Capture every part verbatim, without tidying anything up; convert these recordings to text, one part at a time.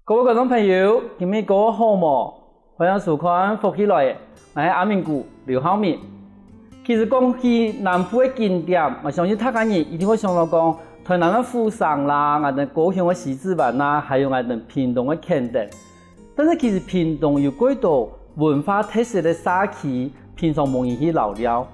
各位觀眾朋友，今日過好無？歡迎收看《福氣來了》，𠊎係阿明牯劉浩明。其實講起南部个景點，𠊎相信大家人一定會想到講，臺南个府城啦，𠊎兜高雄个西子灣啦，還有𠊎兜屏東个墾丁。但是其實屏東有幾多文化特色个社區，平常無人去遶尞。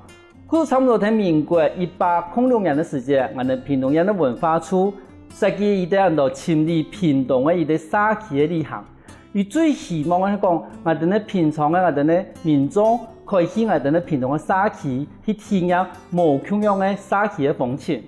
故所差毋多在民國一百空六年个時節，𠊎兜屏東縣个文化處設計一個安到親臨屏東个一個社區个旅行。佢最希望个係講，𠊎兜个平常个𠊎兜个民眾可以去𠊎兜个屏東个社區去體驗無共樣个社區个風情。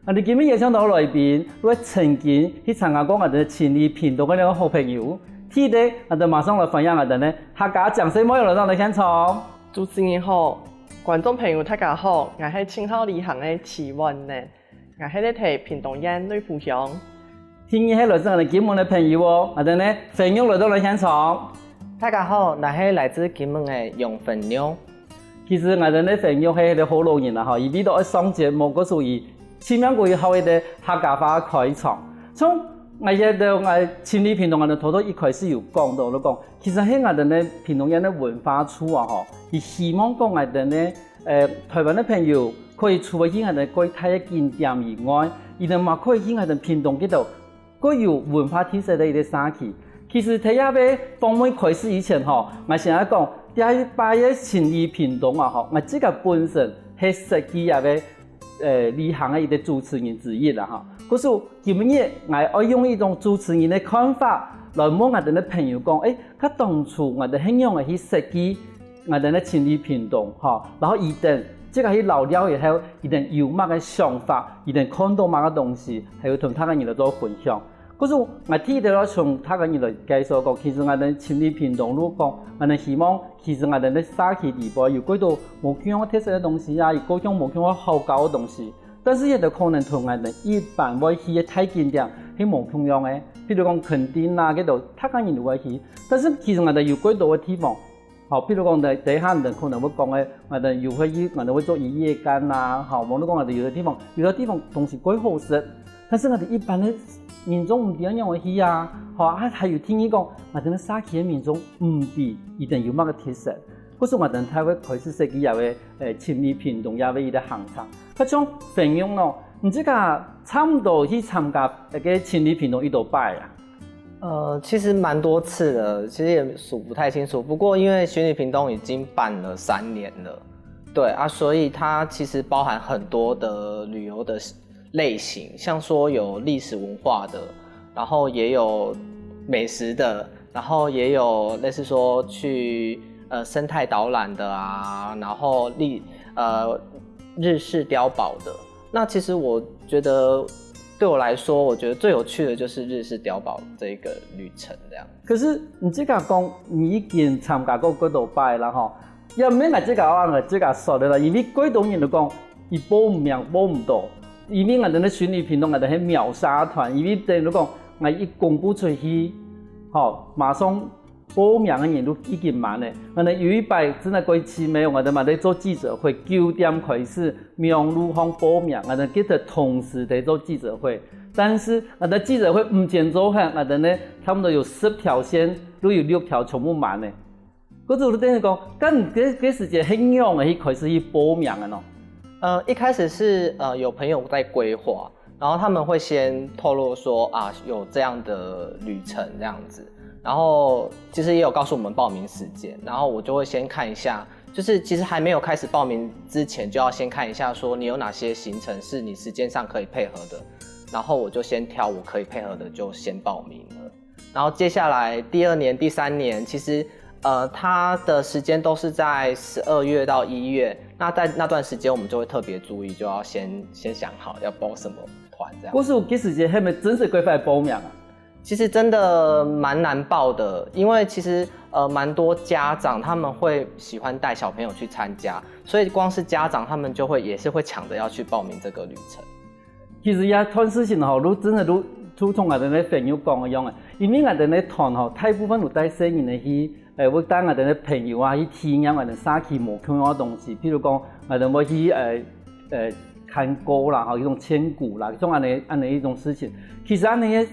𠊎兜今日邀請到來賓，係曾經去參加過𠊎兜親臨屏東个兩個好朋友。第一個，𠊎兜馬上來歡迎𠊎兜个客家靚妹來到𠊎兜現場。 主持人好，觀眾朋友大家好，𠊎係盡好旅行个徐婉玲，𠊎係在屏東縣內埔鄉。第二係來自𠊎兜金門个朋友哦，𠊎兜个粉玉來到𠊎兜現場。大家好，𠊎係來自金門个楊粉玉。其實𠊎兜个粉玉係一個好老人啦吼，佢為著愛上節目，故所以盡量故意學一個客家話个開場。像𠊎這兜𠊎親臨屏東，𠊎兜頭頭一開始有講到，就講 其實係𠊎兜个屏東縣个文化處啊吼，佢希望講𠊎兜个，呃，臺灣个朋友可以除了去𠊎兜个大个景點以外，佢兜嘛可以去𠊎兜屏東這兜較有文化特色个一個社區。其實在這擺訪問開始以前吼，𠊎先來講，這一擺个親臨屏東啊吼，𠊎自家本身係設計這個 呃，旅行个一個主持人之一啦吼。故所今日𠊎愛用一種主持人个看法來問𠊎兜个朋友講，誒，該當初𠊎兜係仰仔去設計𠊎兜个親臨屏東吼，然後佢兜自家去遶尞以後，佢兜有麼个想法，佢兜看到麼个東西，還有同大家人來做分享。故所𠊎第一個愛同大家人來介紹講，其實𠊎兜親臨屏東就講，𠊎兜希望 其實𠊎兜个社區裡背有幾多無共樣特色个東西啊，有各種無共樣好搞个東西。但是這兜可能同𠊎兜一般會去个大景點係無共樣个，譬如講墾丁啊，這兜大家人都會去。但是其實𠊎兜有幾多个地方，吼，譬如講在，在下人可能會講个，𠊎兜有會去，𠊎兜會做一夜干啊，吼，無論講𠊎兜有个地方，有个地方東西較好食，但是𠊎兜一般个民眾毋知愛仰仔去啊，吼，啊，還有第二講，𠊎兜个社區个民眾毋知佢兜有麼个特色。 故所𠊎兜大會開始設計這個，呃，親臨屏東這個一個行程。該像粉玉呢，你自家差不多去參加該個親臨屏東幾多擺啊？呃，其實蠻多次的，其實也數不太清楚。不過因為親臨屏東已經辦了三年了，對啊，所以它其實包含很多的旅遊的 類型，像說有歷史文化的，然後也有美食的，然後也有類似說去，呃，生態導覽的啊，然後歷，呃，日式碉堡的。那其實我覺得，對我來說，我覺得最有趣的就是日式碉堡這一個旅程這樣。可是你自家講，你已經參加過幾多擺了吼， 也毋免𠊎自家話，𠊎自家說个啦，因為幾多人都講，佢報毋名，報毋到。因為𠊎兜个親臨屏東，𠊎兜係秒殺團，因為等於講，𠊎一公布出去，吼，馬上報名个人都已經滿了。𠊎兜有一擺真个過奇妙，𠊎兜嘛在做記者會，九點開始，網路上報名，𠊎兜記得同時在做記者會。但是𠊎兜記者會毋曾做完，𠊎兜呢，差不多有十條線，都有六條全部滿了。 故所就等於講，該你該，該時節係仰仔去開始去報名个呢？呃，一開始是，呃，有朋友在規劃，然後他們會先透露說，啊，有這樣的旅程這樣子，然後其實也有告訴我們報名時間，然後我就會先看一下，就是其實還沒有開始報名之前，就要先看一下說你有哪些行程是你時間上可以配合的，然後我就先挑我可以配合的就先報名了。 然後接下來第二年、第三年，其實，呃，它的時間都是在十二月到一月，那在那段時間，我們就會特別注意，就要先，先想好要報什麼團這樣。故所該時節係毋係真實規劃報名啊？其實真的蠻難報的，因為其實，呃，蠻多家長他們會喜歡帶小朋友去參加，所以光是家長他們就會，也是會搶著要去報名這個旅程。 其實這段事情吼，就真个就，就像𠊎兜个朋友講个樣个，因為𠊎兜个團吼，大部分都帶細人仔去，呃，會帶𠊎兜个朋友啊，去體驗𠊎兜社區無共樣个東西，譬如講，𠊎兜會去，呃，呃，看歌啦，吼，一種千古啦，像恁仔，恁仔一種事情。其實恁仔个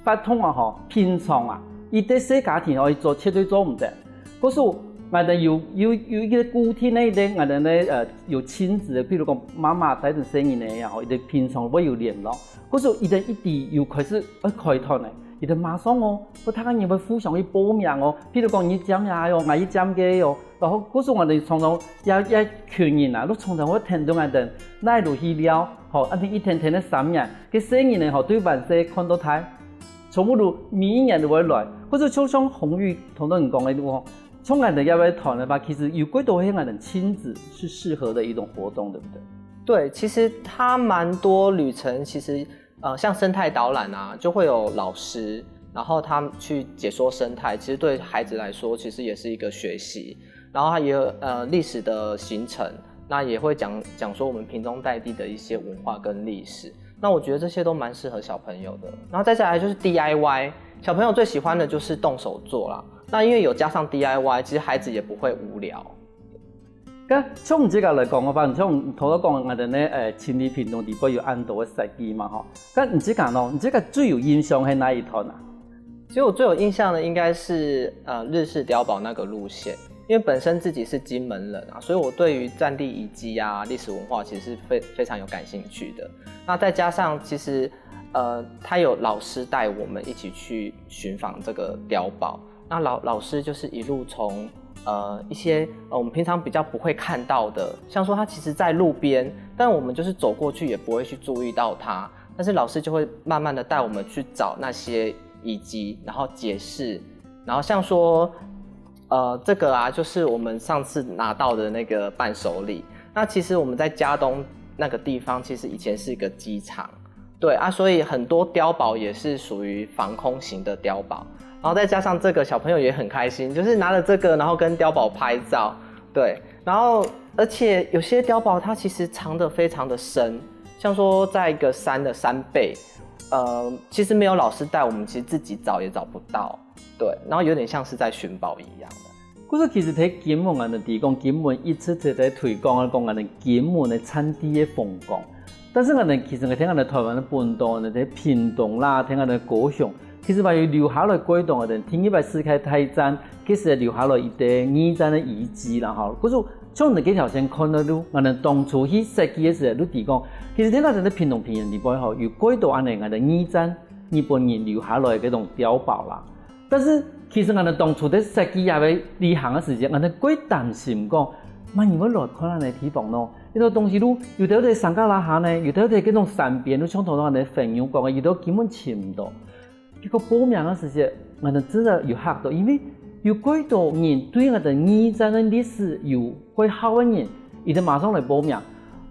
活動啊吼，平常啊，一個細家庭哦，做絕對做毋得。故所，𠊎兜有有有一個固定个一個，𠊎兜呢呃有親子个，譬如講媽媽帶等細人仔啊吼，一個平常會有聯絡。故所一個一定有開始愛開團个，一個馬上哦，會大家人會互相去報名哦。譬如講你尖个哦，𠊎一尖个哦，然後故所𠊎兜常常也也群人啊，都常常會聽到𠊎兜哪路去尞，吼，恁樣一天天个三年，个細人仔吼對還細看到大。全部都每一年都會來，或者就像紅玉同等講个吼，像𠊎兜也會團个話，其實有幾多係𠊎兜親子是適合的一種活動，對不對？对，其实它蛮多旅程，其实呃，像生态导览啊，就会有老师，然后他们去解说生态，其实对孩子来说，其实也是一个学习。然后它也有呃历史的行程，那也会讲讲说我们屏东在地的一些文化跟历史。那我觉得这些都蛮适合小朋友的。然后再下来就是 D I Y，小朋友最喜欢的就是动手做啦。那因为有加上 D I Y，其实孩子也不会无聊。該從這個來講个話，像頭先講𠊎兜呢，誒，親子屏東地方有恁多个設計嘛吼。該你這個呢，你這個最有印象係哪一團啊？其实我最有印象的应该是呃日式碉堡那个路线，因为本身自己是金门人啊，所以我对于在地遗迹啊、历史文化其实是非非常有感兴趣的。那再加上其实呃，他有老师带我们一起去寻访这个碉堡。那老老师就是一路从呃一些呃我们平常比较不会看到的，像说他其实在路边，但我们就是走过去也不会去注意到他，但是老师就会慢慢的带我们去找那些遗迹，然后解释，然后像说呃这个啊，就是我们上次拿到的那个伴手礼。那其实我们在佳冬那个地方，其实以前是一个机场，对啊，所以很多碉堡也是属于防空型的碉堡。然后再加上这个小朋友也很开心，就是拿了这个，然后跟碉堡拍照，对，然后而且有些碉堡它其实藏得非常的深，像说在一个山的山背，呃，其实没有老师带我们，其实自己找也找不到，对，然后有点像是在寻宝一样的。故所其實在金門，𠊎兜提供金門一直在在推廣个講𠊎兜金門个產地个風光。但是𠊎兜其實𠊎聽𠊎兜台灣个本島，𠊎兜屏東啦，聽𠊎兜高雄，其實還有留下來過當𠊎兜第二擺世界大戰，其實留下來一個二戰个遺跡啦吼。故所像你這條線看到路，𠊎兜當初去設計个時候，都提供，其實聽𠊎兜在屏東平原地方吼，有過多恁樣𠊎兜二戰日本人留下來个該種碉堡啦。 但是其實𠊎兜當初在設計這個旅行个時節，𠊎兜過擔心講，麼人會來看恁樣个地方呢？這兜東西都有兜在山腳下呢，有兜在該種山邊，都像頭先𠊎兜朋友講个，有兜根本尋毋到。結果報名个時節，𠊎兜真个有嚇到，因為有幾多人對𠊎兜二戰个歷史有會曉个人，佢兜馬上來報名。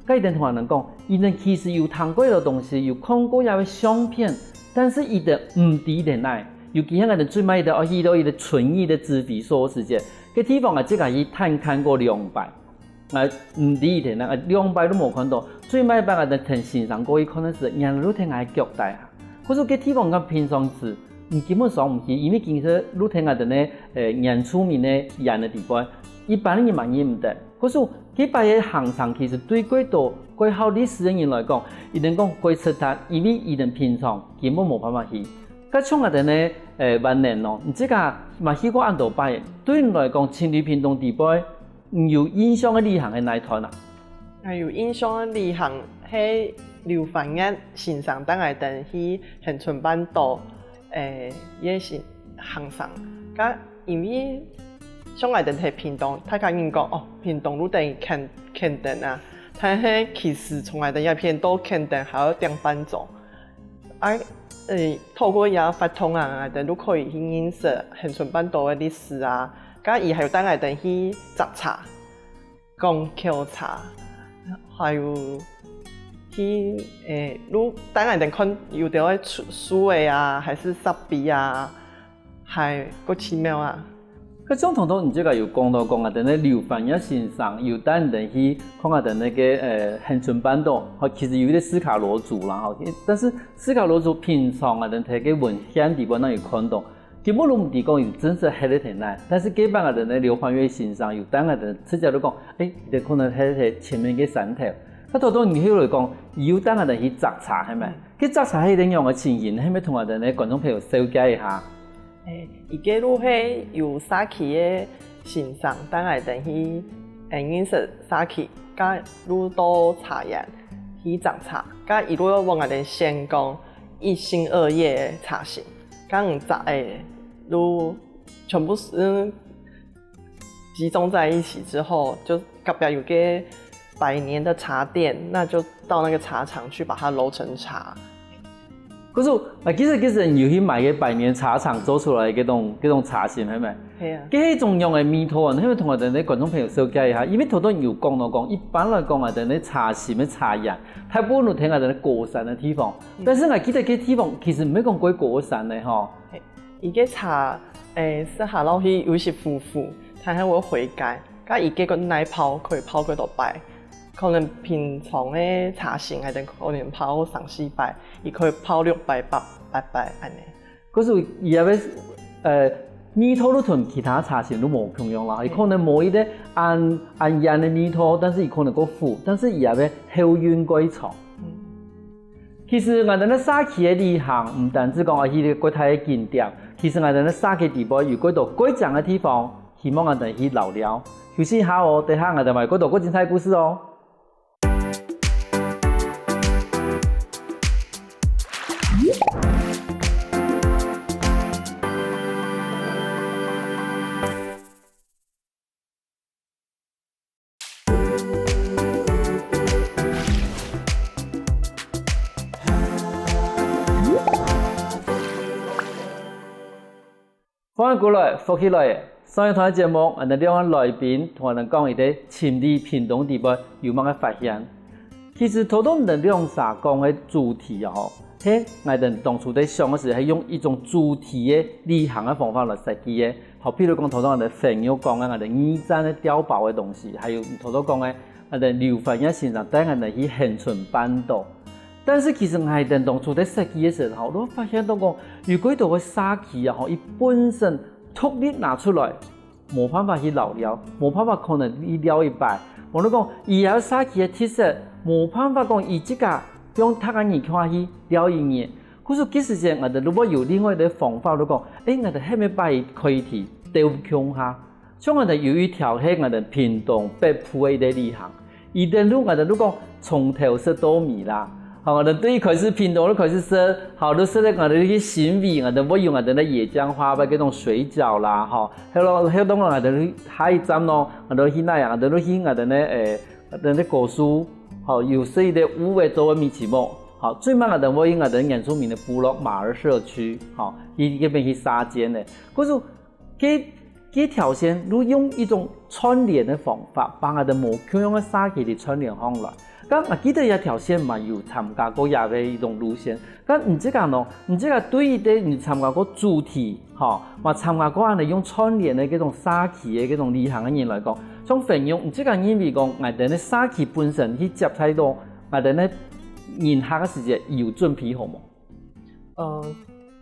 該佢兜同𠊎兜講，佢兜其實有聽過這兜東西，有看過這個相片，但是佢兜毋知佢兜哪。尤其係𠊎兜最尾佢兜愛去到一個遵義个指揮所个時節，該地方𠊎自家去探看過兩擺，𠊎毋知佢兜哪，兩擺都無看到。最尾一擺𠊎兜跈先生過去看个時，原來就在𠊎腳底下。可是該地方𠊎平常時 你根本上毋去，因為其實就在𠊎兜呢，呃，原住民个原个地方，一般人嘛認毋得。可是這擺个行程其實對過多過曉歷史个人來講，佢兜講過值得，因為佢兜平常根本無辦法去。該像𠊎兜呢，呃，萬年咯，你自家嘛去過恁多擺，對你來講，親旅屏東地背，你有印象个旅行係哪一段啊？𠊎有印象个旅行係劉凡月先生帶𠊎兜去恆春半島，誒，个行行程。該因為像𠊎兜在屏東，大家人講哦，屏東就等於墾墾丁啊，但係其實從𠊎兜這片到墾丁還愛點半鐘。啊，誒，透過這活動啊，𠊎兜就可以去認識恆春半島个歷史啊。該佢還有帶𠊎兜去摘茶。 講轎車，還有去誒，就帶𠊎兜看有兜个樹樹仔啊，還係石碑啊，還過奇妙啊。該像頭先你自家有講到講啊，𠊎兜个劉凡月先生有帶𠊎兜去看𠊎兜个呃恆春半島，吼，其實有一個斯卡羅族啦，吼，但是斯卡羅族平常啊，𠊎兜在該文獻地方哪有看到， 根本就毋知講有真實歇在該哪，但是該擺𠊎兜个劉凡月先生有帶𠊎兜直接就講，誒，佢兜可能歇在前面个山頭。該頭先你後來講，佢有帶𠊎兜去摘茶，係無？該隻茶係仰个情形，係毋係同𠊎兜个觀眾朋友紹介一下？欸，佢个就係有社區个先生帶𠊎兜去，欸，認識社區，該就到茶園去摘茶，該佢就問𠊎兜先講一心二意个茶型，該五隻个就全部係，嗯，集中在一起之後，就隔壁有個百年的茶店，那就到那個茶廠去把它揉成茶。可是，啊，其實，其實你有去買个百年茶廠做出來个該種，該種茶型，係無？係啊。該係種樣个味道啊，你係毋係同𠊎兜个觀眾朋友紹介一下？因為頭頭有講到講，一般來講啊，𠊎兜个茶型个茶園，大部分都在𠊎兜个高山个地方。嗯。但是𠊎記得該地方其實毋係講過高山个吼。係。 佢个茶，欸，食下落去有時苦苦，但係會回甘。該佢个个耐泡，可以泡幾多擺，可能平常个茶型，還得可能泡三四擺，佢可以泡六擺、八、八擺恁樣。可是佢个，呃，味道就同其他茶型就無共樣啦，佢可能無一個恁，恁樣个味道，但是佢可能過苦，但是佢个後韻過長。嗯。 其實𠊎兜个社區个旅行，毋單止講愛去國家个景點，其實𠊎兜个社區底背有幾多過靚个地方，希望𠊎兜去尞尞。休息一下哦，等下𠊎兜還有幾多過精彩故事哦。 歡迎過來，福氣來了！上一段个節目，𠊎兜兩個來賓同𠊎兜講佢兜尋旅屏東底背有麼个發現。其實頭頭𠊎兜兩儕講个主題啊，吼，係𠊎兜當初在想个時，係用一種主題个旅行个方法來設計个。 好，譬如講頭頭𠊎兜朋友講个𠊎兜二戰个碉堡个東西，還有頭頭講个𠊎兜劉凡也先生帶𠊎兜去恆春半島。但是其實𠊎兜當初在設計个時候，都發現到講，有幾多个社區啊，吼，佢本身獨立拿出來，無辦法去尞尞，無辦法可能去尞一擺。無論講，佢个社區个特色，無辦法講佢自家用逐個人共下去尞一日。 故所該時節，𠊎兜就會有另外一個方法，就講，欸，𠊎兜係毋係把佢開忒兜共下。像𠊎兜有一條係𠊎兜屏東北部个一個旅行，佢等就𠊎兜就講從頭食到尾啦。好，𠊎兜對一開始屏東就開始食，好，就食了𠊎兜去新尾，𠊎兜會有𠊎兜个野薑花，該種水餃啦，吼，還有，還有當然𠊎兜去下一站咯，𠊎兜去哪樣？𠊎兜就去𠊎兜个，欸，𠊎兜个高樹，好，有食一個烏尾做个米篩目。 好，最尾𠊎兜會用𠊎兜原住民个部落馬兒社區，吼，去該片去沙間个。故所，該，該條線就用一種串聯个方法，把𠊎兜無共樣个社區來串聯項來。該𠊎記得這條線嘛有參加過這個一種路線。該你自家呢？你自家對於這你參加過主題，吼，嘛參加過恁樣用串聯个該種社區个該種旅行个人來講，像朋友，你自家認為講，𠊎兜个社區本身去接待到 𠊎兜个人客个時節有準備好無？嗯，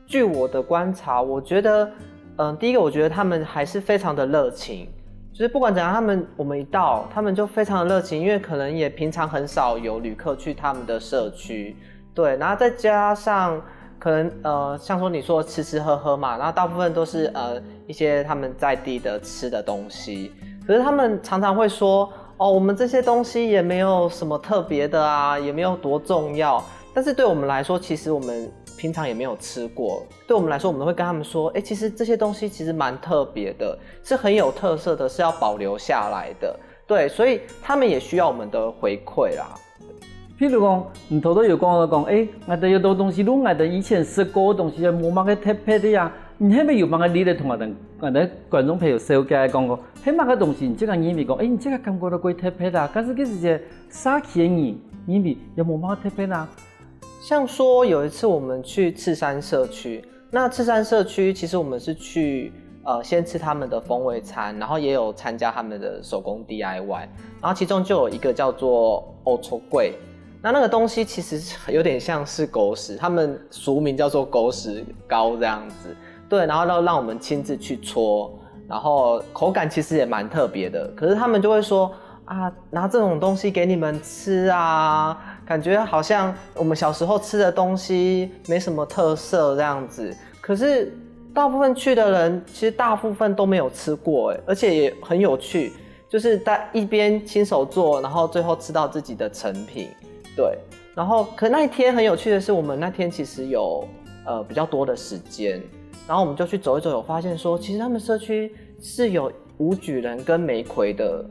據我的觀察，我覺得，嗯，第一個，我覺得他們還是非常的熱情，就是不管怎樣，他們，我們一到，他們就非常的熱情，因為可能也平常很少有旅客去他們的社區，對，然後再加上可能，呃，像說你說吃吃喝喝嘛，然後大部分都是，呃，一些他們在地的吃的東西，可是他們常常會說，哦，我們這些東西也沒有什麼特別的啊，也沒有多重要。但是對我們來說，其實我們平常也沒有吃過。對我們來說，我們會跟他們說，哎，其實這些東西其實蠻特別的，是很有特色的，是要保留下來的。對，所以他們也需要我們的回饋啦。譬如講，你頭頭有講到講，誒，𠊎兜有兜東西，摎𠊎兜以前食過个東西，無麼个特別个呀。你係毋係有麼个例來同𠊎兜，𠊎兜觀眾朋友紹介講講，係麼个東西，你自家認為講，誒，你自家感覺到幾特別啊？但是其實社區个人認為又無麼个特別啊。像說有一次我們去赤山社區， 那赤山社區其實我們是去，呃，先吃他們的風味餐，然後也有參加他們的手工D I Y，然後其中就有一個叫做歐抽桂，那那個東西其實有點像是狗屎，他們俗名叫做狗屎糕這樣子，對，然後讓，讓我們親自去搓，然後口感其實也蠻特別的，可是他們就會說，啊，拿這種東西給你們吃啊，感觉好像我们小时候吃的东西没什么特色这样子。可是大部分去的人，其实大部分都没有吃过，哎，而且也很有趣，就是大一边亲手做，然后最后吃到自己的成品，对。然后，可那一天很有趣的是，我们那天其实有呃比较多的时间，然后我们就去走一走，有发现说，其实他们社区是有无举人跟梅葵的，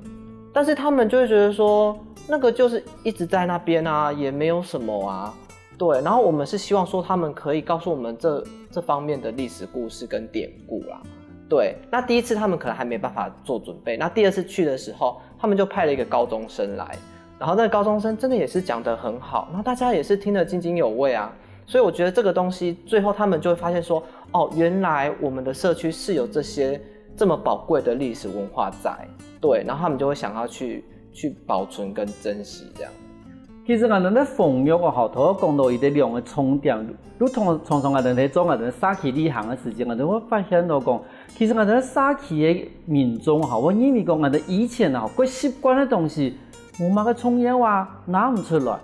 但是他们就会觉得说，那个就是一直在那边啊，也没有什么啊。对，然后我们是希望说他们可以告诉我们这这方面的历史故事跟典故啦。对，那第一次他们可能还没办法做准备，那第二次去的时候，他们就派了一个高中生来，然后那个高中生真的也是讲得很好，然后大家也是听得津津有味啊。所以我觉得这个东西最后他们就会发现说，哦，原来我们的社区是有这些这么宝贵的历史文化在，对，然后他们就会想要去去保存跟珍惜这样。其實𠊎兜个朋友吼，頭先講到佢兜兩個重點，你通常𠊎兜在做𠊎兜社區旅行个時間，𠊎兜會發現到講，其實𠊎兜社區个民眾吼，會認為講𠊎兜以前吼，過習慣个東西，無麼个重要啊，拿毋出來。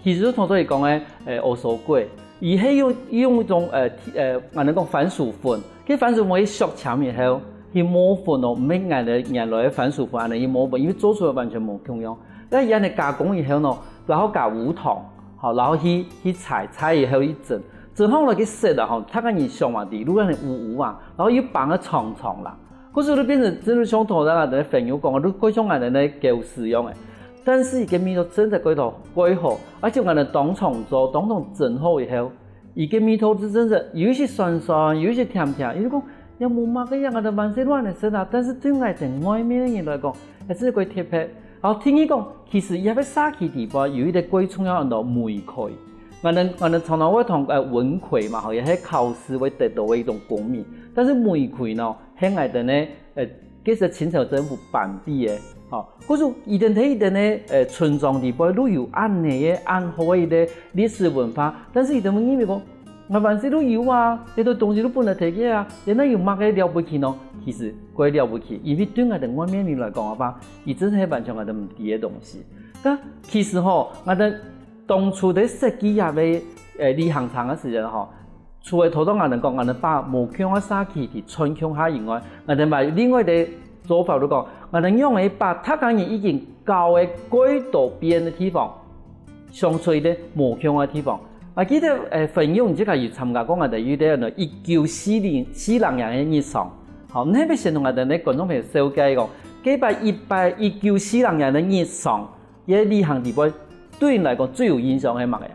其實就通常佢講个，誒，烏梢粿，佢係用用一種誒誒，𠊎兜講番薯粉，該番薯粉去削纖以後，去磨粉哦，毋係𠊎兜原來个番薯粉恁樣去磨粉，因為做出來完全無共樣。該佢恁樣加工以後呢，然後加烏糖，好，然後去去搓搓以後去蒸，蒸好來去食啊，吼，大家人想嘛，底路恁樣烏烏啊，然後又繃个長長啦。可是就變成真係像頭先𠊎兜个朋友講个，就過像𠊎兜个狗屎樣个。但是佢个味道真的過頭過好，而且𠊎兜當場做，當場蒸好以後，佢个味道就真的有一些酸酸，有一些甜甜，佢就講也無麼个樣，𠊎兜還係亂个食啊。但是對𠊎兜外面个人來講，還係過特別。然後聽佢講，其實這個社區底背有一個過重要个梅葵。𠊎兜𠊎兜常常會同誒文葵嘛，吼，也係考試會得到个一種功名。但是梅葵呢， 係𠊎兜呢，呃，該時清朝政府頒布个，吼，故所佢兜在佢兜呢，呃，村莊底背都有恁樣个恁好个一個歷史文化，但是佢兜會認為講，𠊎還係都有啊，這兜東西都分人提去啊，這哪有麼个了不起呢？其實過了不起，因為對𠊎兜外面人來講个話，佢真係完全𠊎兜毋知个東西。該其實吼，𠊎兜 當初在設計這個，呃，旅行團个時間吼，除了頭先𠊎兜講，𠊎兜把無共个社區去串共下以外，𠊎兜還另外个做法就講，𠊎兜用个把大家人已經到个蓋多遍个地方，想出一個無共个地方。𠊎記得，呃，朋友你自家有參加過𠊎兜有一個一九四零四零年个日常，好，你係毋係先同𠊎兜个觀眾朋友紹介講，該擺一擺一九四零年个日常， 這旅行底背對你來講最有印象个係麼个啊？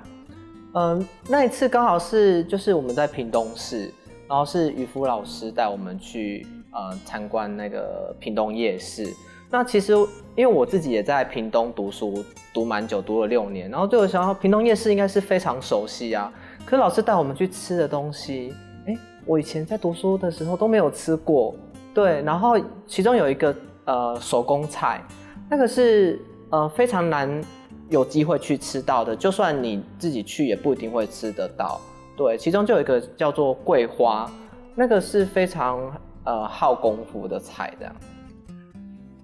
嗯，那一次剛好是就是我们在屏东市，然后是渔夫老师带我们去呃参观那个屏东夜市。那其实因为我自己也在屏东读书，读蛮久，读了六年，然后对我想到屏东夜市应该是非常熟悉啊。可是老师带我们去吃的东西，哎，我以前在读书的时候都没有吃过。对，然后其中有一个呃手工菜，那个是呃非常难有机会去吃到的，就算你自己去也不一定会吃得到。对，其中就有一个叫做桂花，那个是非常呃耗功夫的菜，这样。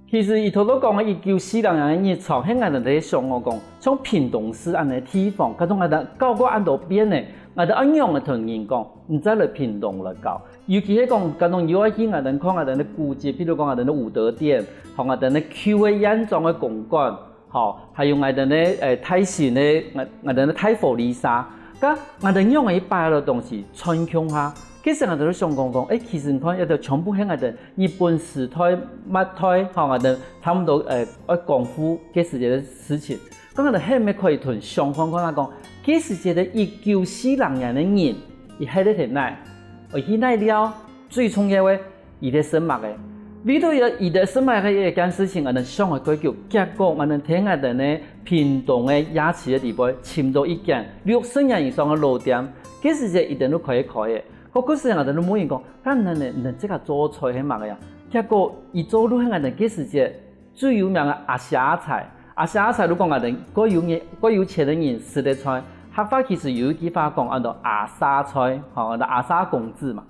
其實佢頭先講个一九四零年个日常，係𠊎兜在想哦講，像屏東市恁樣个地方，加上𠊎兜到過恁多遍呢，𠊎兜愛仰仔同人講，你再來屏東來搞。尤其係講，加上有愛去𠊎兜看𠊎兜个古蹟，譬如講𠊎兜个武德殿，同𠊎兜个舊个原裝个公館， 吼，還有𠊎兜呢，誒，大型个，𠊎𠊎兜呢大佛利沙，該𠊎兜仰仔去把這兜東西串共下。其實𠊎兜都想講講，誒，其實你看，這兜全部係𠊎兜日本時代、末代，吼，𠊎兜差不多，誒，愛光復該時節个事情。該𠊎兜係毋係可以同想看看啊，講，該時節个一九四零年个人，佢係在哪，愛去哪尞，最重要个， 佢兜食麼个。為著佢兜食麼个這件事情，𠊎兜想了過久，結果𠊎兜在𠊎兜呢屏東个夜市个底背，尋著一間六十年以上个老店，該時節佢兜都開開个。該時節𠊎兜都問佢講，該恁樣呢，你兜自家做菜係麼个啊？結果佢做就係𠊎兜該時節 最有名个阿舍仔菜。阿舍仔菜，如果𠊎兜較有人、較有錢个人食个菜，客話其實有一句話講，安到阿舍菜，吼，安到阿舍公子嘛。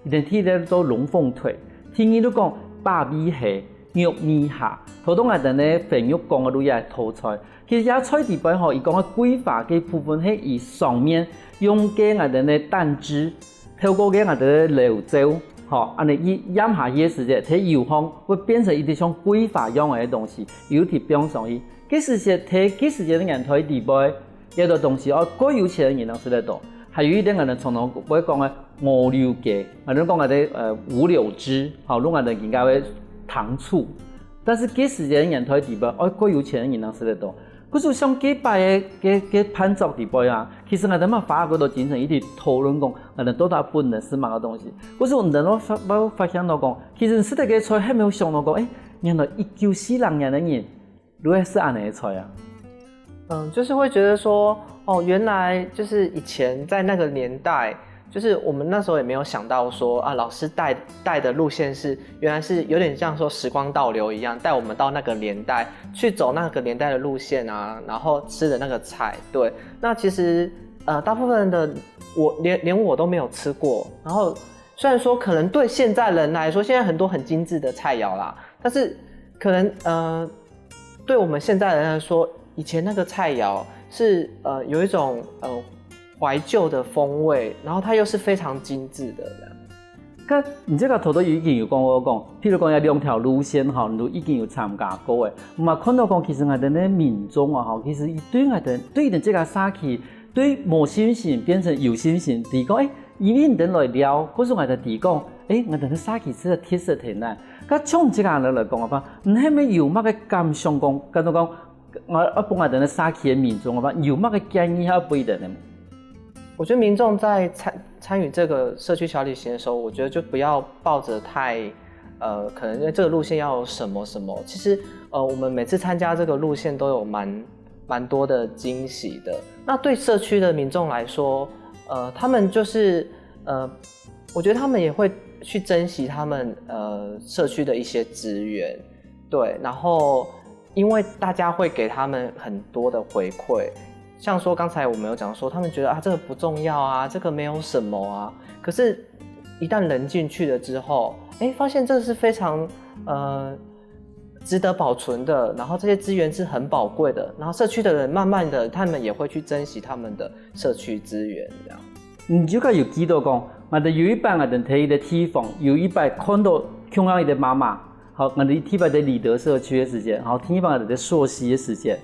佢兜第一做龍鳳腿，第二就講把味蝦，玉米蝦，頭到𠊎兜呢朋友講个路也係土菜。其實這菜底背吼，佢講个桂花个部分係佢上面用个𠊎兜呢蛋汁，透過个𠊎兜个漏汁，吼，恁呢佢掞下去个時節，在油項會變成一滴像桂花樣个東西，油滴放上去。該時節，在該時節个年代底背， 這兜東西哦，蓋有錢个人正食得到。還有一點，𠊎兜常常會講个五柳雞，𠊎兜講个呃五柳汁，吼，用𠊎兜今个个糖醋。但是該時節个年代底背，哦，蓋有錢个人正食得到。可是像該擺个个个飯桌底背啊，其實𠊎兜嘛花幾多精神一直討論講，𠊎兜到底分人食麼个東西。可是𠊎兜發發發現到講，其實食得个菜還沒有想到講，誒，原來一九四零年个人 都會食恁呢个菜啊。嗯，就是會覺得說，哦，原來就是以前在那個年代，就是我們那時候也沒有想到說啊，老師帶帶的路線是原來是有點像說時光倒流一樣，帶我們到那個年代去走那個年代的路線啊，然後吃的那個菜，對。那其實呃，大部分的我連連我都沒有吃過，然後虽然说可能对现在人来说，现在很多很精致的菜肴啦，但是可能呃，对我们现在人来说，以前那个菜肴是呃有一种呃怀旧的风味，然后它又是非常精致的。該你這个頭頭已經有講過講，譬如講有兩條路線吼，你都已經有參加過誒。嘛看到講，其實𠊎兜个民眾啊吼，其實對𠊎兜對你這个社區，對無信心變成有信心，佢講誒，因為你兜來尞，故所𠊎兜知講，誒，𠊎兜个社區係特色在哪。該從這个人來講个話，你係毋係有麼个感想講，感覺講，𠊎愛分𠊎兜个社區个民眾个話，有麼个建議愛分佢兜呢？我觉得民众在参参与这个社区小旅行的时候，我觉得就不要抱着太呃，可能这个路线要有什么什么。其实呃，我们每次参加这个路线都有蛮蛮多的惊喜的。那对社区的民众来说，呃，他们就是呃，我觉得他们也会去珍惜他们呃社区的一些资源，对，然后因为大家会给他们很多的回馈，像说刚才我们有讲说，他们觉得啊这个不重要啊，这个没有什么啊，可是一旦人进去了之后，哎，发现这是非常呃值得保存的，然后这些资源是很宝贵的，然后社区的人慢慢的他们也会去珍惜他们的社区资源，这样。你就个有記到講，𠊎兜有一擺𠊎兜在一个地方，有一擺看到共樣一个媽媽，好，𠊎兜第一擺在里德社區个時節，好，第二擺𠊎兜在溯溪个時節，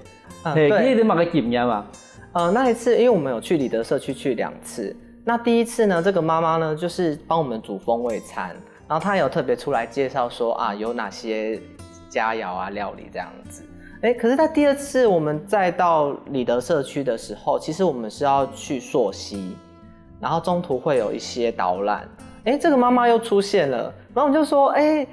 啊，嘿，对。你有麼个經驗啊？呃，那一次，因为我们有去里德社区去两次，那第一次呢，这个妈妈呢就是帮我们煮风味餐，然后她有特别出来介绍说啊有哪些佳肴啊料理这样子。哎，可是，在第二次我们再到里德社区的时候，其实我们是要去溯溪，然后中途会有一些导览，哎，这个妈妈又出现了，然后我们就说，哎，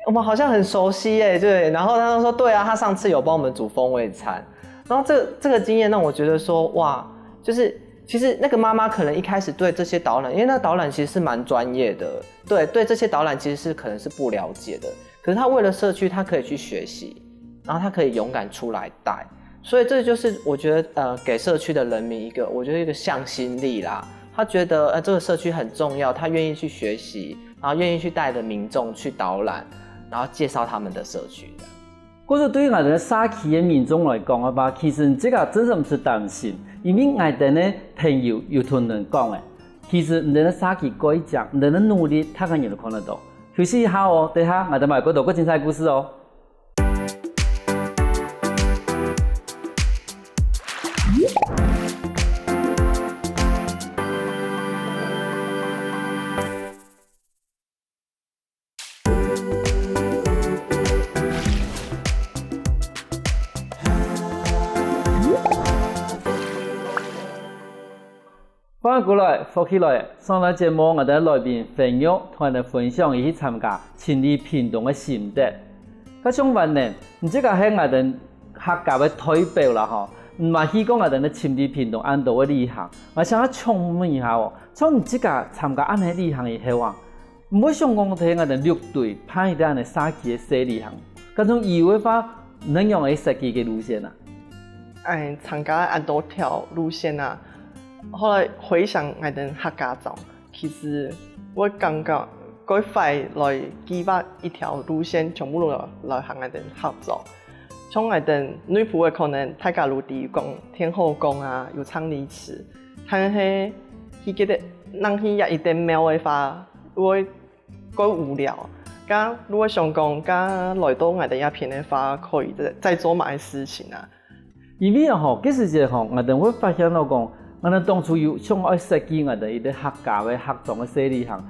我们好像很熟悉哎，对，然后她就说，对啊，她上次有帮我们煮风味餐，然后这这个经验让我觉得说，哇，就是其实那个妈妈可能一开始对这些导览，因为那导览其实是蛮专业的，对对这些导览其实是可能是不了解的，可是她为了社区，她可以去学习，然后她可以勇敢出来带，所以这就是我觉得呃给社区的人民一个，我觉得一个向心力啦。他觉得呃这个社区很重要，他愿意去学习，然后愿意去带着民众去导览，然后介绍他们的社区。故所對於𠊎兜社區个民眾來講个話，其實這个真正毋使擔心，因為𠊎兜个朋友有同人講个，其實你兜个社區蓋靚，你兜个努力，大家人都看得到。休息一下哦，等下𠊎兜還有更多更精彩个故事哦。 歡迎過來，福氣來！上段節目𠊎兜來賓朋友同𠊎兜分享佢去參加清理屏東个心得。該像恁仔，你這个係𠊎兜客家个代表啦吼，毋係去過𠊎兜个清理屏東恁多个旅行，𠊎想愛請問一下哦，像你這个參加恁仔旅行以後啊， 毋會想講在𠊎兜六堆辦一个恁仔社區个小旅行，該種有个話，你仰仔設計个路線啊？哎，參加恁多條路線啊，後來回想𠊎兜客家庄，其實𠊎感覺講規劃來計劃一條路線，全部來來行𠊎兜合作。像𠊎兜內埔个可能大家都知講天后宮啊，有昌黎祠，但係去該兜，若去這一兜廟个話，會較無聊。該如果想講，該來到𠊎兜這片个話，可以再再做麼个事情啊？因為啊吼，該時節吼，𠊎兜會發現到講，𠊎兜當初有想愛設計𠊎兜一個客家个客庄个細旅行，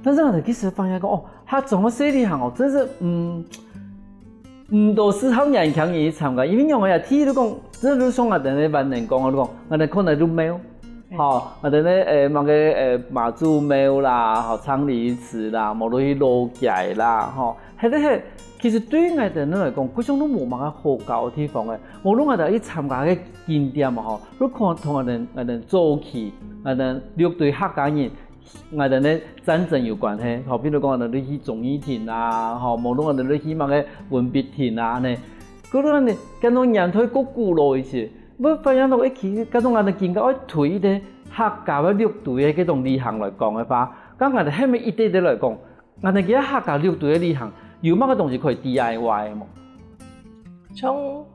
但是𠊎兜其實發現講，哦，客庄个細旅行哦，真是，嗯，毋多適合年輕人去參加，因為仰仔啊，第一就講，真的就像𠊎兜个萬能講啊，就講，𠊎兜可能就廟，吼，𠊎兜呢，誒，麼个，誒，媽祖廟啦，吼，昌黎祠啦，無論去老街啦，吼，係个係，其實對𠊎兜來講，好像都無麼个好搞个地方誒。無論𠊎兜去參加个景點嘛，吼，都可能同𠊎兜，𠊎兜早期，𠊎兜六堆客家人，𠊎兜呢戰爭有關係，吼，比如講𠊎兜去忠義亭啊，吼，無論𠊎兜去麼个文筆亭啊呢， 過來呢，感覺年代較古老一些，會發現到，誒，其實感覺𠊎兜今下愛推一個客家个六堆个這種旅行來講个話，該𠊎兜係毋係一對對來講，𠊎兜今下客家六堆个旅行有麼个東西可以D I Y个無？像，誒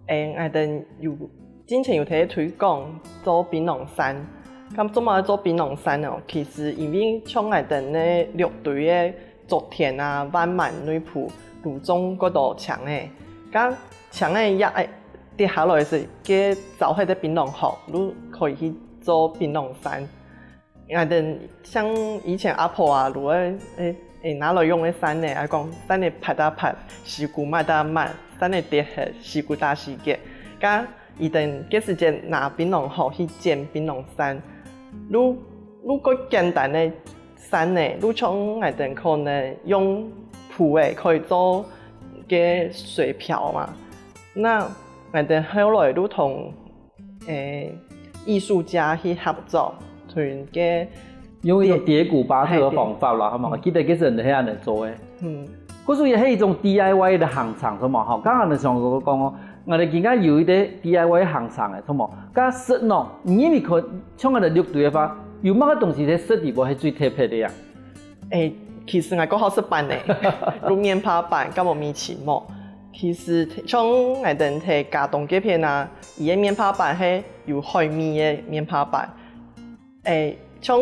，𠊎兜有，之前有在推廣做檳榔山，該做麼个做檳榔山哦？其實因為像𠊎兜呢六堆个 竹田啊、萬巒、內埔，都種過多青仔。該青仔也會跌下來時，該燥忒个檳榔殼，都可以去做檳榔山。𠊎兜像以前阿婆啊，都會，誒，誒，拿來用个扇仔，啊講扇仔拍啊拍，西瓜抹啊抹，扇仔跌忒，西瓜打死結。該佢兜該時節拿檳榔殼去剪檳榔山，都，都較簡單个 山呢，就像𠊎兜可能用布仔可以做个水瓢嘛。該𠊎兜後來就同，誒，藝術家去合作，同个用一種疊古巴特个方法啦，係，係。好無？記得該時人係恁仔做个。嗯。故所也係一種D I Y个行程，好無？吼，剛剛你想講哦， 𠊎兜今下有一個D I Y行程个，著無？該食喏，你認為可像𠊎兜六堆个話，有麼个東西在食裡背係最特別个呀？誒，其實𠊎較好食粄呢，就面帕粄，該無米篩饃。其實像𠊎兜在佳冬該片啊，佢个面帕粄係有海味个面帕粄。 誒，像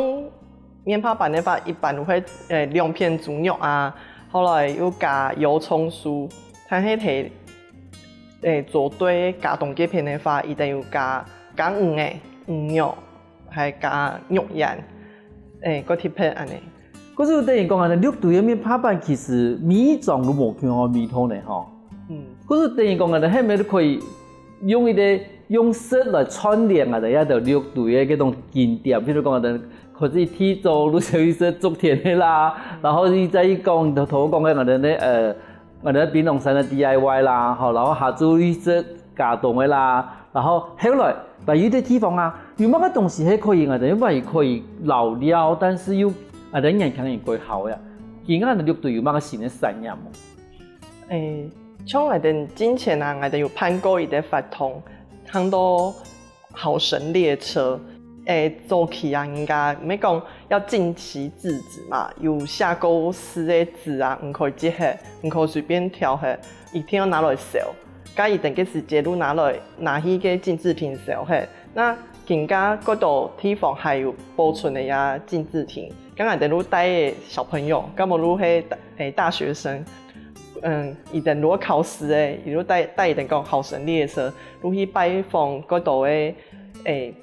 面帕粄个話，一般都會，誒，兩片豬肉啊，後來又加油蔥酥，但係在，誒，做對佳冬該片个話，佢兜有加，加魚仔、魚肉，還加肉圓，誒，較特別恁仔。故所等於講啊，六堆个面帕粄其實每一種都無共樣个味道呢，吼。 嗯。故所等於講，𠊎兜係毋係都可以用一個用食來串聯𠊎兜這兜六堆个這種景點，比如講，𠊎兜可以提早就先去食竹田个啦，然後你再去講頭頭講个𠊎兜呢，呃，𠊎兜檳榔山个D I Y啦，吼，然後下晝去食佳冬个啦，然後後來還有一個地方啊，有麼个東西係可以𠊎兜又還可以遶尞，但是又𠊎兜年輕人過好个，今下六堆有麼个新个產業無？ 誒，像𠊎兜進前啊，𠊎兜有辦過一個活動，喊做好食列車。誒，早期啊，人家毋係講愛珍惜紙紙嘛，有寫過字个紙啊，毋可以折忒，毋可以隨便丟忒，一定愛拿來燒。該佢兜个時節就拿來，拿去該敬字亭燒忒。該今下較多地方還有保存个這敬字亭。 該𠊎兜就帶个小朋友，該無就係大，誒，大學生，嗯，佢兜如果考試个，佢就帶，帶佢兜講好食列車，就去拜訪較多个，誒，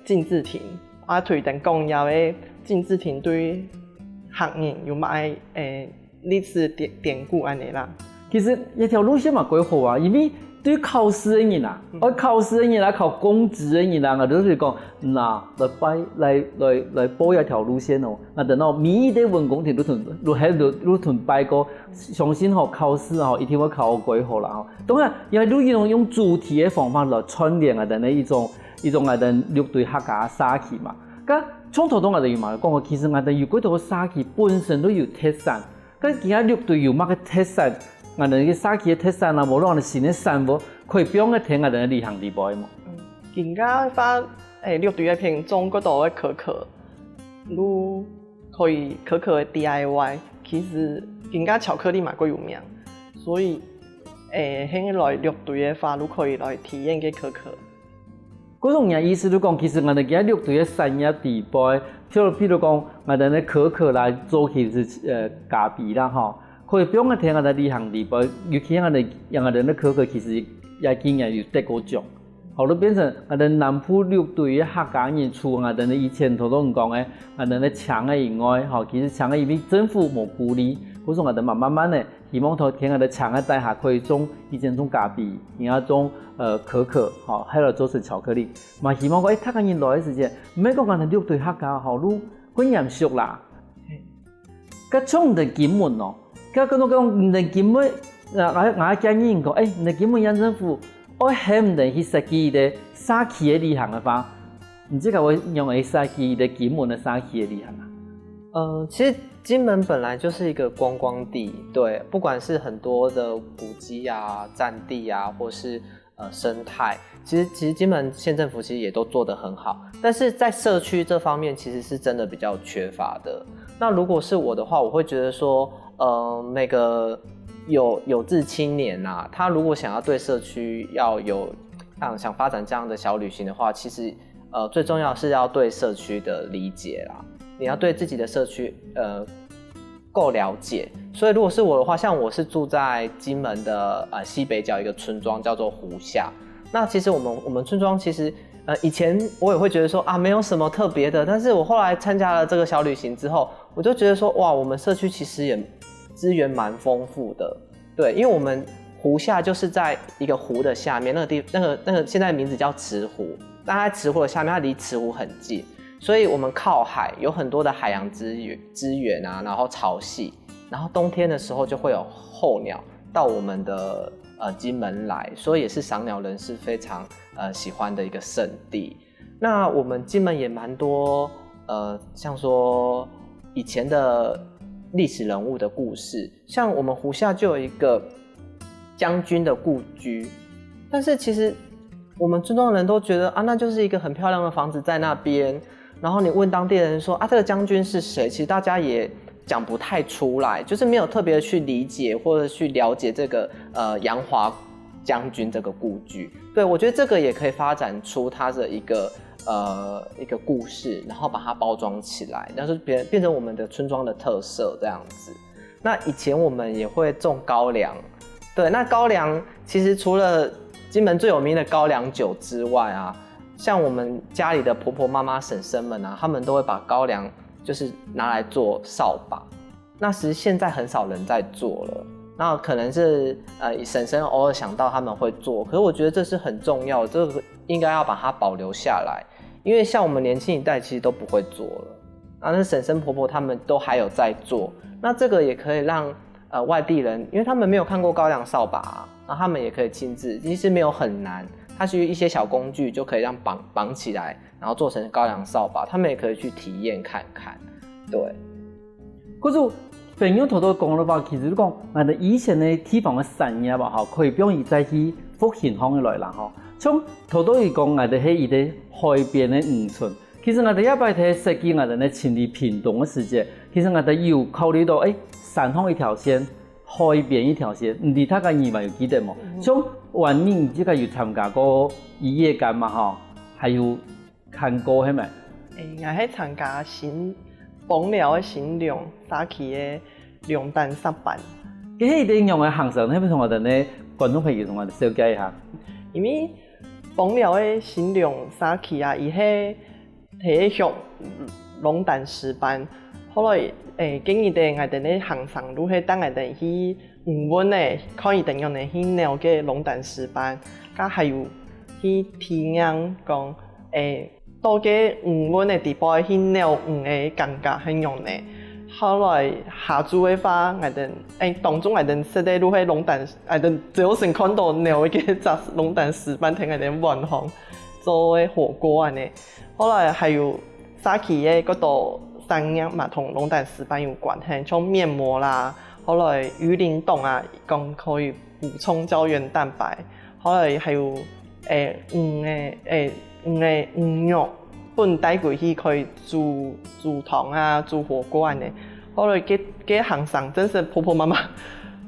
敬字亭，啊，同佢兜講這个敬字亭對客人有麼个，誒，歷史典，典故恁仔啦。其實這條路線嘛幾好啊，因為對考試个人啊，嗯。愛考試个人啊，考公職个人啊，𠊎就係講， 那，來拜，來，來，來報這條路線哦。𠊎兜呢，每一個文工團都同，都還都，都同拜過，相信吼，考試吼，一定會考好過好啦吼。當然，也係用，用主題个方法來串聯𠊎兜个一種，一種𠊎兜六堆客家社區嘛。該像頭頭𠊎兜有嘛講過，其實𠊎兜有幾多个社區本身都有特產， 該今下六堆有麼个特產，𠊎兜个社區个特產啊，無論𠊎兜新个產物，可以放在𠊎兜个旅行裡背無？嗯，今下个話，誒，六堆該片種較多个可可，就可以可可个 D I Y，其實人家巧克力嘛較有名，所以誒，係來六堆个話，就可以來體驗个可可。該種个意思就講，其實𠊎兜今六堆个產業底背，就比如講，𠊎兜个可可啦，早期係呃咖啡啦吼，可以放个天𠊎兜旅行底背，尤其𠊎兜𠊎兜个可可其實也今年有得過獎。 好，就變成𠊎兜南部六堆个客家人，除𠊎兜以前頭頭講个，𠊎兜个青个以外，吼，其實青个因為政府無鼓勵，故所𠊎兜嘛慢慢个，希望頭天𠊎兜青个底下可以種，以前種咖啡，然後種呃可可，吼，還有做成巧克力，嘛希望講，誒，客家人來个時節，毋係講𠊎兜六堆客家吼，就過嚴肅啦。 該像你兜金門哦，該跟我講你兜金門，啊，𠊎𠊎建議你講，誒，你兜金門縣政府愛喊你兜去設計一個社區个旅行个話，你自家會仰般設計一個金門个社區个旅行啊？呃，其实金门本来就是一个观光地，对，不管是很多的古迹啊、战地啊，或是呃生态，其实其实金门县政府其实也都做得很好，但是在社区这方面其实是真的比较缺乏的。那如果是我的话，我会觉得说，呃，每个有有志青年啊，他如果想要对社区要有想想发展这样的小旅行的话，其实呃最重要是要对社区的理解啦，你要对自己的社区呃够了解。所以如果是我的话，像我是住在金门的呃西北角一个村庄叫做湖下。那其实我们我们村庄其实呃以前我也会觉得说啊没有什么特别的，但是我后来参加了这个小旅行之后，我就觉得说哇，我们社区其实也资源蛮丰富的。对，因为我们湖下就是在一个湖的下面，那个地那个那个现在名字叫慈湖，那它在慈湖的下面，它离慈湖很近，所以我们靠海，有很多的海洋资源资源啊，然后潮汐，然后冬天的时候就会有候鸟到我们的呃金门来，所以也是赏鸟人士非常呃喜欢的一个圣地。那我们金门也蛮多呃，像说以前的历史人物的故事，像我们湖下就有一个将军的故居，但是其实我们村庄人都觉得啊，那就是一个很漂亮的房子在那边。然后你问当地人说啊，这个将军是谁？其实大家也讲不太出来，就是没有特别去理解或者去了解这个呃杨华将军这个故居。对，我觉得这个也可以发展出它的一个呃一个故事，然后把它包装起来，然后变变成我们的村庄的特色这样子。那以前我们也会种高粱，对，那高粱其实除了金门最有名的高粱酒之外啊，像我们家里的婆婆妈妈婶婶们啊，他们都会把高粱就是拿来做扫把。那其实现在很少人在做了，那可能是呃婶婶偶尔想到他们会做，可是我觉得这是很重要的，这个应该要把它保留下来，因为像我们年轻一代其实都不会做了，啊，那婶婶婆婆他们都还有在做，那这个也可以让呃外地人，因为他们没有看过高粱扫把、啊，那他们也可以亲自，其实没有很难，它是一些小工具就可以让绑绑起来，然后做成高粱扫把，他们也可以去体验看看。对，可是朋友頭頭講个話，其實講，𠊎兜以前个地方个產業吧，吼，可以放佢再去復興起來啦，吼。像頭頭佢講，𠊎兜係一個海邊个漁村，其實𠊎兜這擺在設計𠊎兜个情理屏東个時節，其實𠊎兜有考慮到，誒，山項一條線，海邊一條線，毋知大家你還有記得無？像婉寧你自家有參加過一夜間嘛，吼，還有 看過係無？誒，𠊎係參加新枋寮个新隆社區个龍膽石斑。佢係一個仰般个行程，係毋係同𠊎兜个觀眾朋友同𠊎兜紹介一下？因為枋寮个新隆社區啊，佢係第一向龍膽石斑，後來誒，今日个𠊎兜个行程就係帶𠊎兜去 魚塭仔，看佢等樣仔去撈該龍膽石斑，佮還有去體驗講，誒，到該魚塭仔底背去撈魚个感覺係仰仔。後來下晝个話，𠊎兜，誒，當中𠊎兜食个就係龍膽，𠊎兜朝晨看到撈个該隻龍膽石斑，同𠊎兜碗項做个火鍋恁仔。後來還有社區个該兜產業嘛，同龍膽石斑有關係，像面膜啦， 後來魚鱗凍啊，講可以補充膠原蛋白。後來還有誒魚个誒魚个魚肉，本帶歸去可以煮煮湯啊，煮火鍋恁呢。後來該該行程真係婆婆媽媽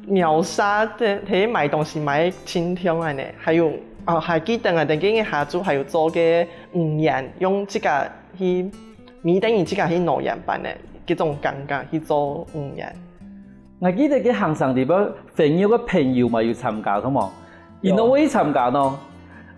秒殺，在在買東西買盡暢恁呢。還有啊，還記得啊，等該下晝還有做該芋圓，用自家去，每等人自家去攞圓盤呢，該種感覺去做芋圓。 𠊎記得該行程裡背，朋友个朋友嘛有參加，著無？有。佢哪位參加呢？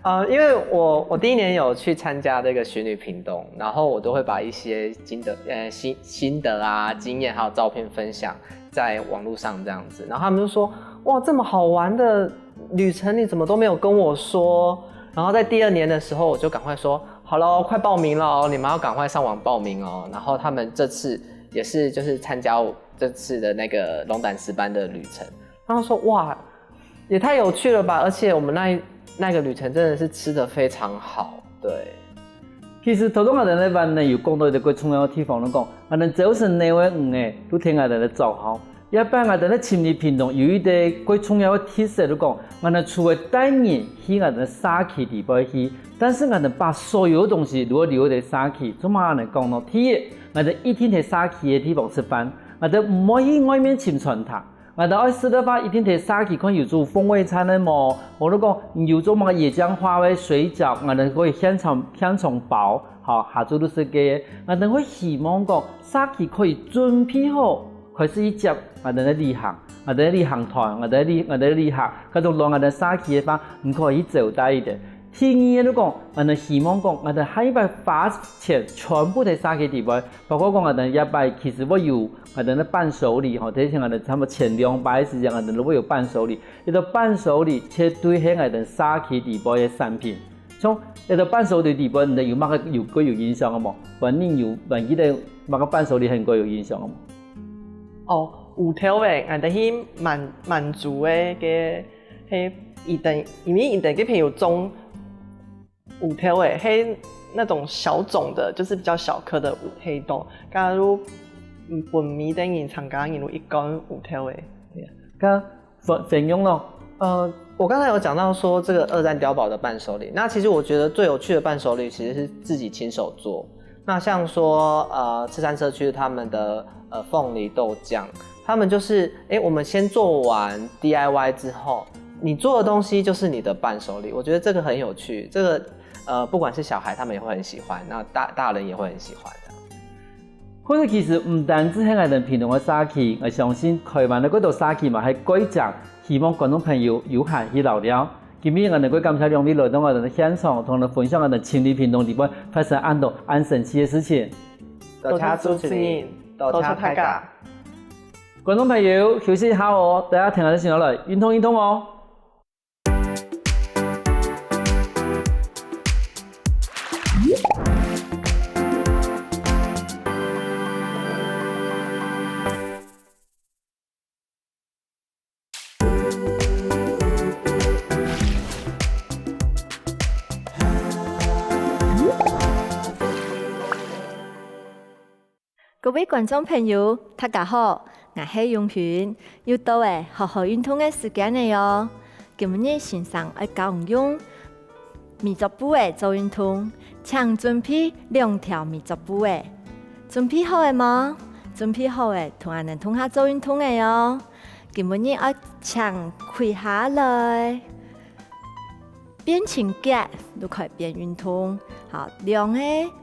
呃，因為我我第一年有去參加這個巡旅屏東，然後我都會把一些心得呃心心得啊經驗還有照片分享在網路上這樣子，然後他們就說哇這麼好玩的旅程你怎麼都沒有跟我說，然後在第二年的時候我就趕快說好了快報名了哦，你們要趕快上網報名哦，然後他們這次也是就是參加我這次的那個龍膽石斑的旅程，他們說哇。 也太有趣了吧！而且我們那那個旅程真的是吃得非常好，對。其實頭先𠊎兜呢，有講到一個最重要个地方，就講，𠊎兜朝晨六點五个，就聽𠊎兜个早吼。這擺𠊎兜呢，尋日屏東有一個最重要个特色，就講，𠊎兜除了帶人去𠊎兜社區裡背去，但是𠊎兜把所有个東西，如果留在社區，做麼个恁呢講呢？第一，𠊎兜一定在社區个地方食飯，𠊎兜毋會去外面尋餐廳。 𠊎兜愛食个話，一定在社區看有做風味餐个無？無就講有做麼个椰漿花个水餃，𠊎兜可以現場現場包，好，下晝就食个。𠊎兜會希望講社區可以準備好，開始去接𠊎兜个旅行，𠊎兜个旅行團，𠊎兜个旅𠊎兜个旅客，該種來𠊎兜社區个話，你可以去招待佢兜。第二个就講，𠊎兜希望講，𠊎兜下一擺花錢全部在社區裡背， 包括講𠊎兜這擺其實會有𠊎兜个伴手禮吼，提醒𠊎兜差不多前兩擺个時間，𠊎兜都會有伴手禮。這兜伴手禮絕對係𠊎兜社區裡背个產品。像這兜伴手禮裡背，你兜有麼个有過有印象个無？還你有還記得麼个伴手禮還過有印象个無？哦，芋頭仔，𠊎兜去滿滿族个个，係佢兜，因為佢兜該片有種 芋頭仔，係那種小種的，就是比較小顆的芋黑豆。假如嗯，分每等人參加人有一罐芋頭仔。該分分享咯。呃，我剛才有講到說這個二戰碉堡的伴手禮，那其實我覺得最有趣的伴手禮其實是自己親手做。那像說呃赤山社區他們的呃鳳梨豆醬，他們就是哎，我們先做完 D I Y 之後，你做的東西就是你的伴手禮，我覺得這個很有趣。這個呃，不管是小孩他們也會很喜歡，那大大人也會很喜歡的。或者其實毋單止係𠊎兜屏東个社區，𠊎相信臺灣个各多社區嘛係蓋正，希望觀眾朋友有閒去尞尞。今晡日𠊎兜蓋感謝兩位來到𠊎兜个現場，同𠊎兜分享𠊎兜尋日屏東裡背發生恁多恁神奇个事情。多謝主持人，多謝大家。觀眾朋友，休息一下哦，大家聽下先落來，運動運動哦。 各位觀眾朋友，大家好，𠊎係永勳。又到了好好運動个時間了喲。今晡日先生愛教你用尾足部仔做運動，請準備兩條尾足部仔。準備好了無？準備好了，同𠊎兜共下做運動了喲。今晡日愛請跪下來，變伸直就可以變運動。好，兩個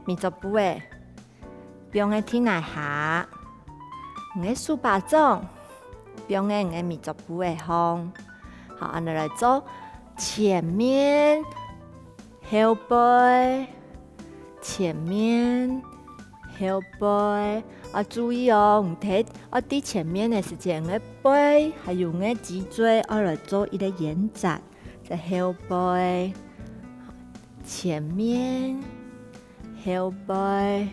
尾足部仔 放个地泥下，你个手巴掌放个你个尾足部仔項。好，恁仔來做前面、後背、前面、後背。愛注意哦，你在愛在前面个時節，你个背還有你个脊椎愛來做一個延展，在後背、前面、 後背。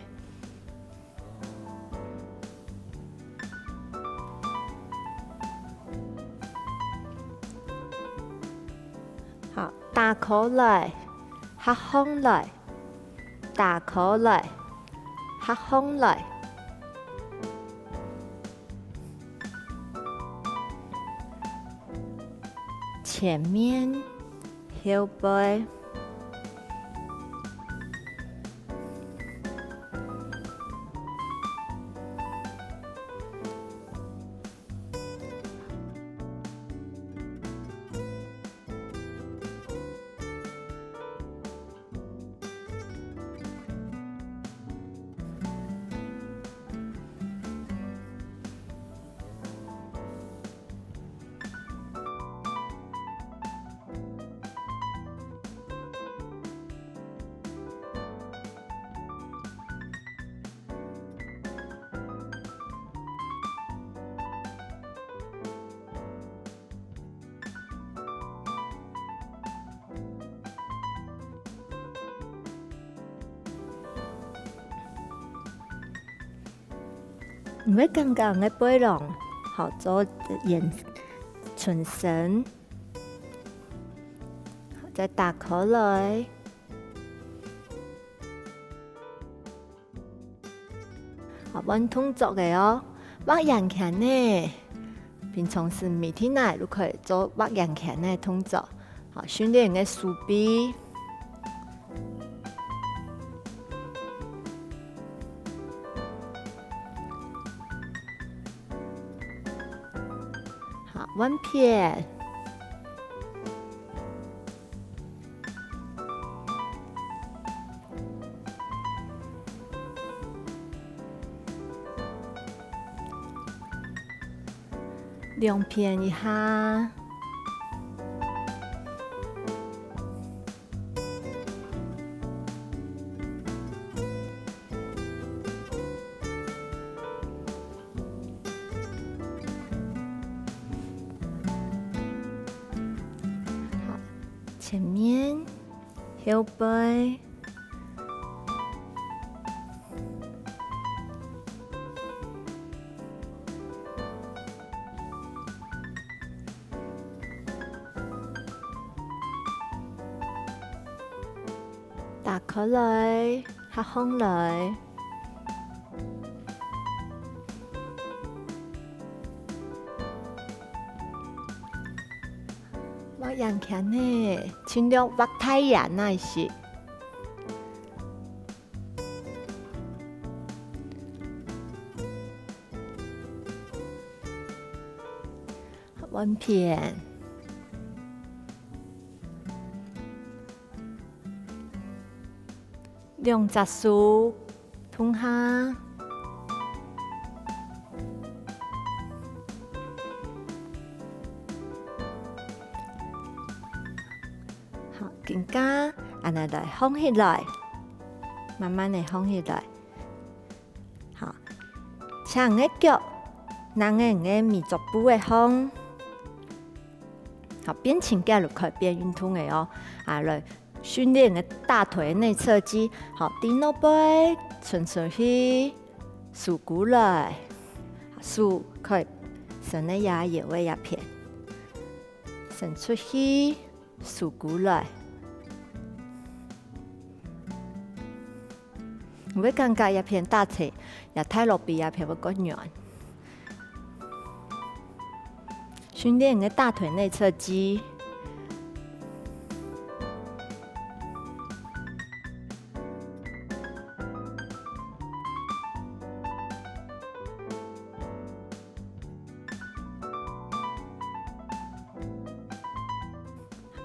好，打開來，合上來，打開來，合上來。前面， 後背。你會感覺你个背囊好做延伸，再打開來。好，換動作个哦，畫圓圈呢。平常時每天啊，都可以做畫圓圈个動作。 好，訓練你个手臂。好，換片。 兩片一下。好，前面，後背。 打開來，合上來。畫圓圈呢，盡量畫大圓啊，係。 換片。兩隻手動下。好，今下恁呢來䟘起來，慢慢个䟘起來。 好，請你个腳，拿个你个尾足部个項。好，變輕腳就可以變運動个哦。啊，來訓練你个大腿內側肌。好，對腦背伸出去，收過來。手可以伸个也腰个這片，伸出去，收過來。 你會感覺這片打直，這大肚皮這片會較軟。訓練你个大腿內側肌。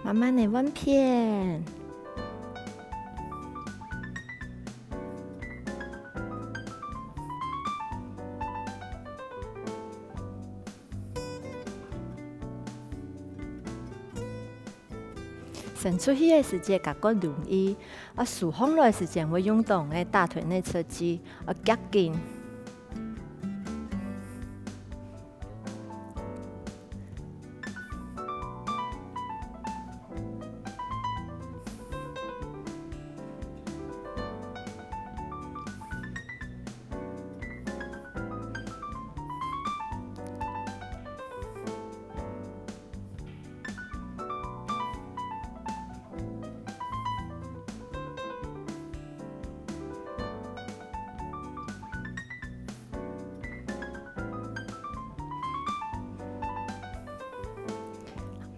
慢慢个換片。伸出去个時節較較容易，啊，收䟘來个時節會用到你个大腿內側肌，啊，夾緊。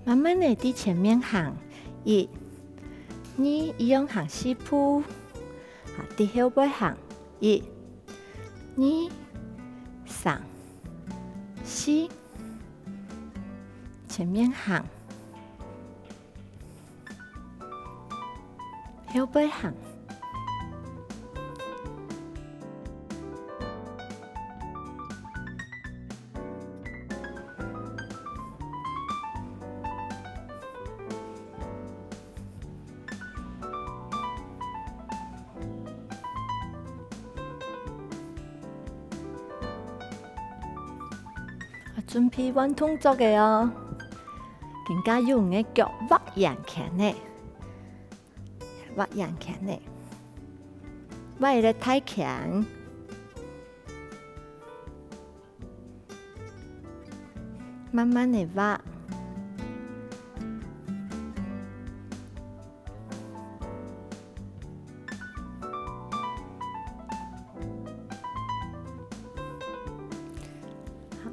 慢慢个在前面行，一、二，一樣行四步，啊，在後背行，一、二、三、四，前面行。 後背行。啊，準備換動作个哦。今下用你个腳畫圓圈仔，畫圓圈仔，畫一個大圈。慢慢仔畫。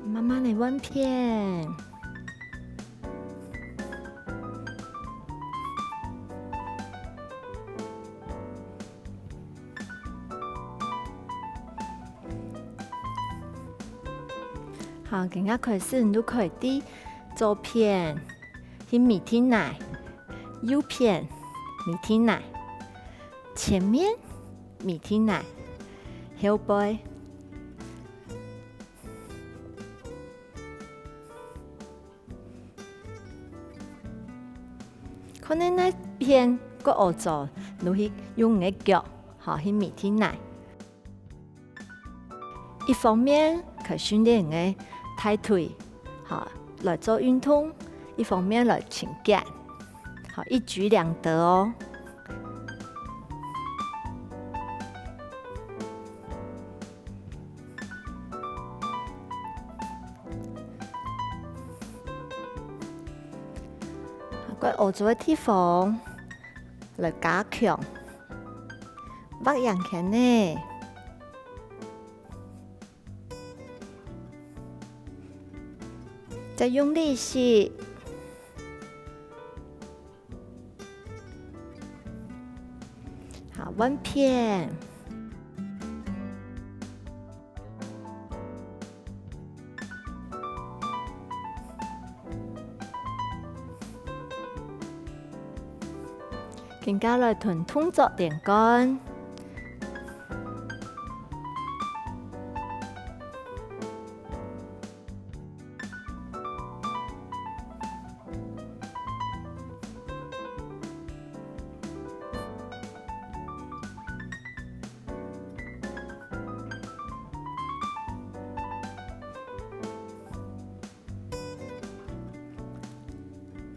慢慢仔換片。好，今下開始，你就可以在左片去揤定來，右片揤定來，前面揤定來，後背。 看你哪片較屙糟，你去用你个腳，吼，去揤定來。一方面可以訓練你个大腿，吼，來做運動，一方面來清潔，吼，一舉兩得哦。 該屙糟个地方來加強，畫圓圈仔，再用力吸。 好，換片。今下來同動作連貫。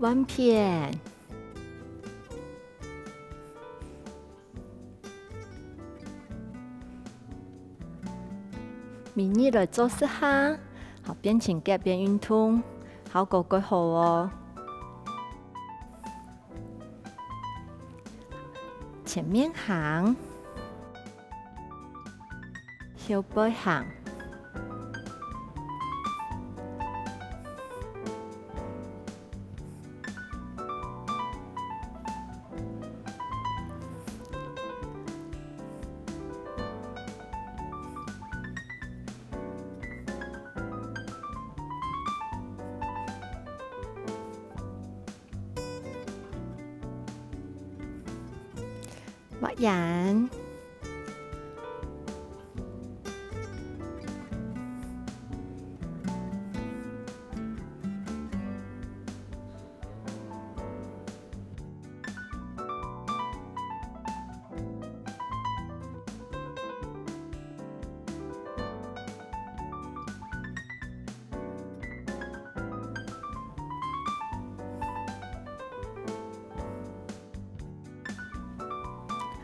換片。 每日來做十下，好，變清潔變運動，效果蓋好哦。前面行，後背行。 畫圓。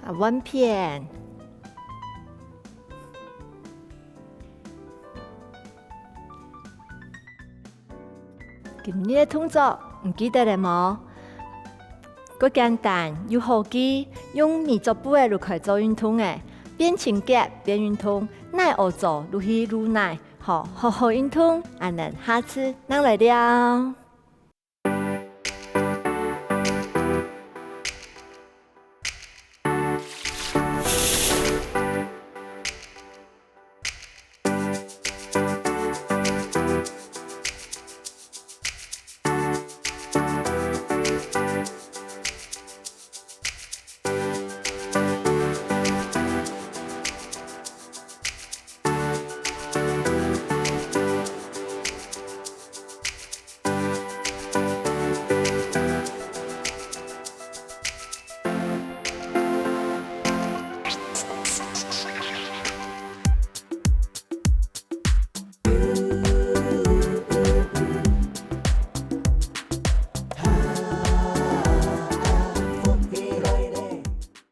啊，換片。今日个動作，你記得了無？ 蓋簡單又好記，用泥作布仔就可以做運動了，變清潔變運動，哪屙糟就去擼泥，吼，好好運動，恁樣下次正來尞。